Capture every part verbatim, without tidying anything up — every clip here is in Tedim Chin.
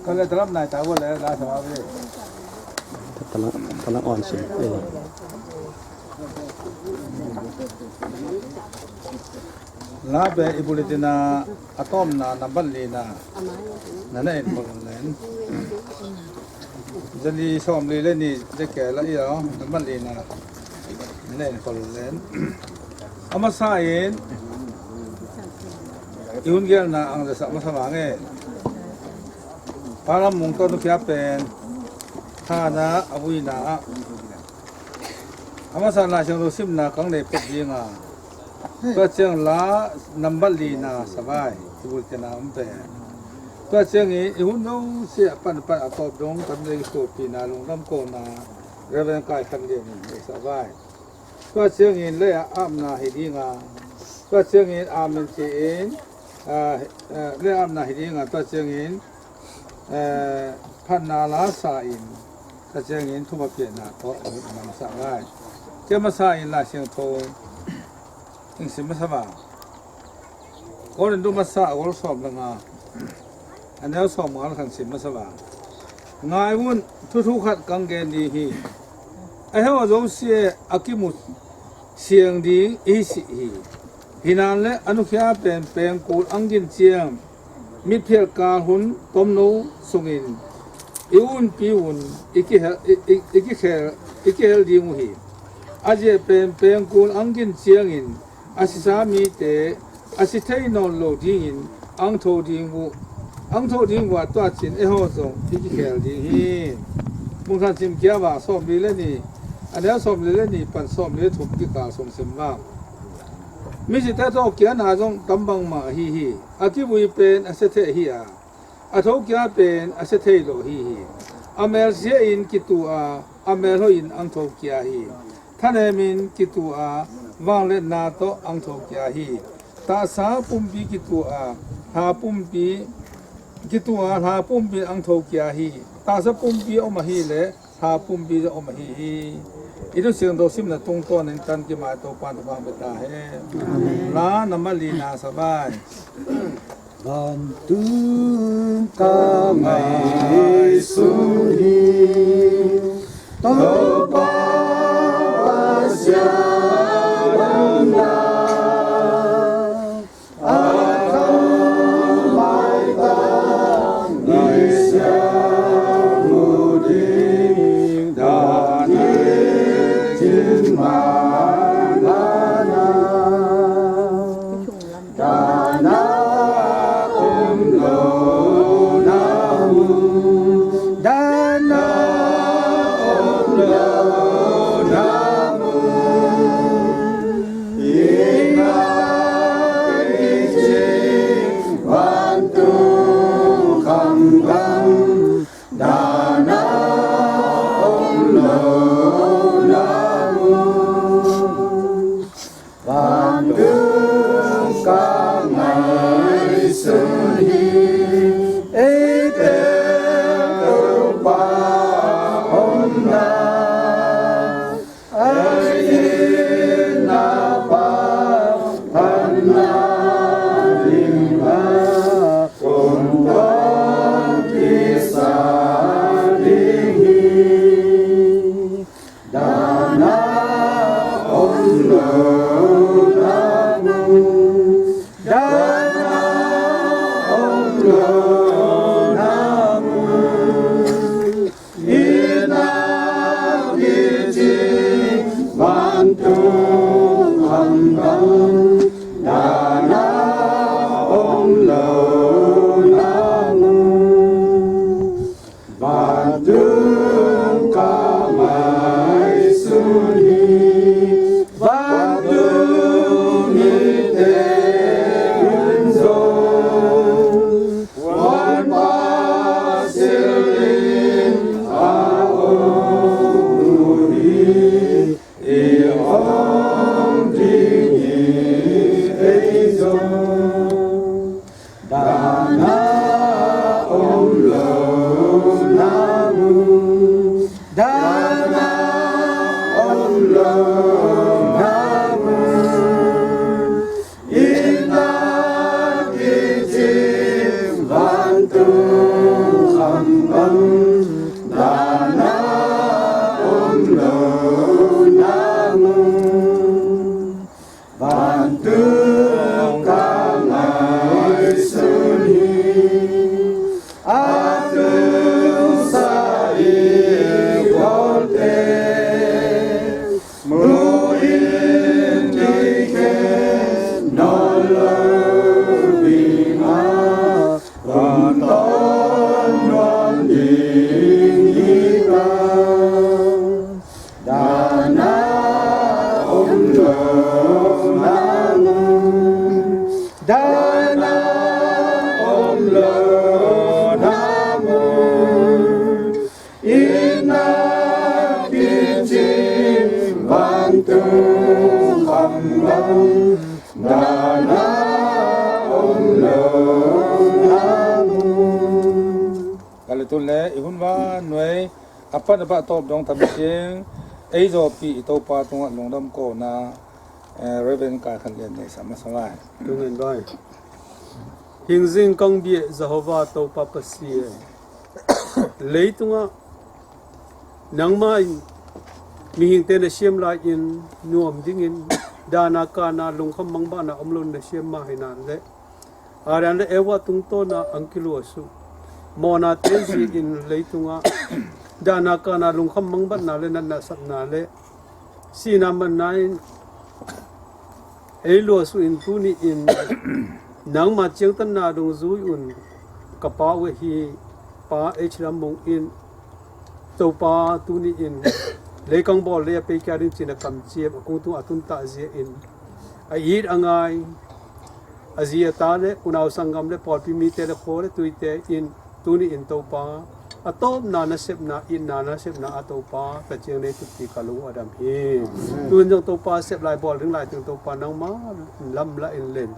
Ka le talam nai ta vua le la sa ve. Talang, talang on sin. Eh. La be i bulletin a a tawmna nambat lina na na en khol len. Zali sawm li le ni zeke la i a nambat lina na na en khol len. A masa in i hun gelna ang zasa masa mange. Palam mung tawh nukhia pen thana a vuina ah a masa Lai Siangtho simna kang nei pek dinga. Tua ciang la nambat lina savai i bulletin a om pen. Tua ciangin i hun dong sia pan pan a tawp dong tam dei suapina lungdam kona Reverend Kai Khan Lian in savai. Tua ciangin le a apna hi dinga. Tua ciangin amen ci-in le a apna hi dinga. Tua ciangin phatna la sa in. Tua ciangin thuma piahna tawh a masa ngai. Cia masa in Lai Siangtho in sim masa va. Korintu masa a gol sawm le nga a neu sawm nga le khan sim masa va. Ngai un, thuthu khat kang gen ding hi. A heuh a zosia a kimu siang ding i hi sih hi. Hinan le a nukhia pen pengkul ang gin ciang mitphial kal hun tomno sungin i unpi un i kihel, i, i, i kikhel, i kihel ding uh hi. A zia pen pengkul ang gin ciangin a sisa mite a si thei nawn lo dingin ang tho ding uh, ang tho ding uh a tuacin eihaw zong i kikhel ding hi. Mungthan sim kia va sawm li le ni a neu sawm li le ni pan sawm li thum kikal sung sim va. Misite tawh kiana zong tam bangmah ahi hi. A kivui pen a sia thei hi a, a thokia pen a sia thei lo ahi hi. A melsia in kitu a, a melhoih in ang thokia hi. Thanemin kitu a, vangliatna tawh ang thokia hi. Tahsa pumpi kitu a, hla pumpi kitu a, hla pumpi in ang thokia hi. Tahsa pumpi om ahileh hla pumpi zong om ahi hi. I Lai Siangtho simna tungtawnin tan kimai Topa thupha pia ta hen. Amen. La nambat lina savai. Vantung ka ngaihsun hi, Topa Pasian na. Tung kham bang dana om lo na mu. Ka le tun le i hun va nuai a pan a bah tawp dong tam ciang ei zawpi i Topa tungah lungdam kawna, eh, Reverend Kai Khan Lian nei sa masa lai. Tung en bai. Hingzing kang biah Jehovah Topa Pasian, leitungah nangmah in mihingte na siam lai-in nuam dingin dana kana lungkham mangbahna om lo na siam mah hi nan le, Adam le Eva tungtawna ang kiluasu mawna te zin leitungah dana kana lungkham mangbatna le natna satna le sihna manna in ei luasu in tuni in nangma ciangtanna dong zui un. Ka pa uh hi Pa H Lam Mung in Topa tuni in leikang bawl lei a peikia ding cin a kamciam a kungtung a tuntah zia in a it a ngai a zi a ta le unau sanggam le pawlpi mite le khaw le tuite in tuni in Topa a tawpna nasepna itna nasepna a Topa ka ciang nei tutti ka lung a dam hi. Tun zong Topa sep lai bawl ding lai teng Topa nangma lam la in len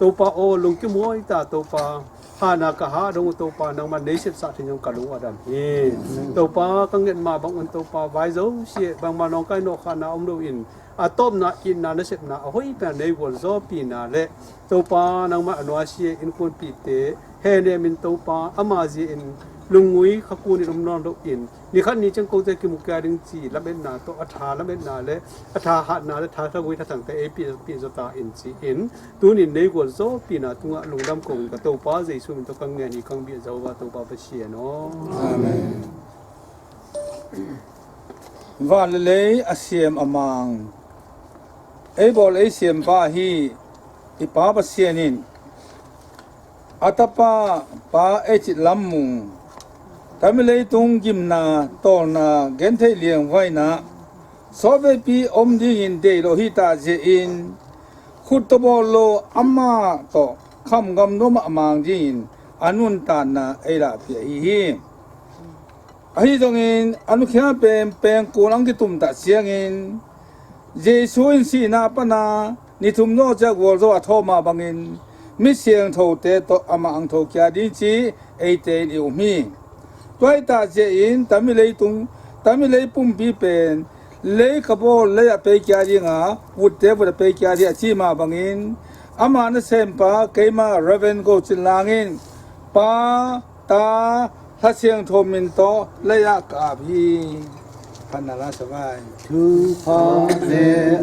Topa aw lungkim huai ta Topa hana ka ha dong uh Topa nangma nei sepsah thei zong ka lung a dam hi. Topa ka nget ma bang un Topa vai zo sia bangma nawngkai nawkhana om lo in a tawpna itna nasepna a hoih pen nei gual zawpina le Topa nangmah a nuasia innkuanpihte henem in Topa ama zia in lungngui khakun in om nawn lo in nikhat ni ciang kote kimukia ding ci lametna tawh a tha lametna le a tha hatna le tha thagui thathangte ei pih zawta in ci in tunin nei gual zawpina tungah lungdam ko in ka Topa Jesu min tawh ka ngen hi kang biah Jehovah Topa Pasian aw. Amen. Van le lei a siam a mang ei bawl ei siampa hi i Pa Pasian in a tapa Pa Ecit Lam Mung tami leitung gimna tawlna gentheih liangvaina sawtveipi om dingin deih lo hi ta zia in khut tawh bawl lo ama tawh khamgam nuamah a mang dingin a nuntanna ei lahpih ahi hi. Ahi zongin a nukhia pen pengkul ang kitumtah ciangin Jesu in sihna pana ni thum zawh ciah gualzo a thawh mah bangin mi siangthote tawh amah ang thokia ding ci eite in i um hi. Tua hi ta zia in tami leitung tami lei pumpi pen lei ka bawl lei a peikia dinga vutte vut a peikia ding a ci mah bangin ama nasempa keima Reverend Go Cin Lang in Pa Ta Hla Siangtho min tawh lei-ah ka ap hi. Phatna la sa vai. Thupha le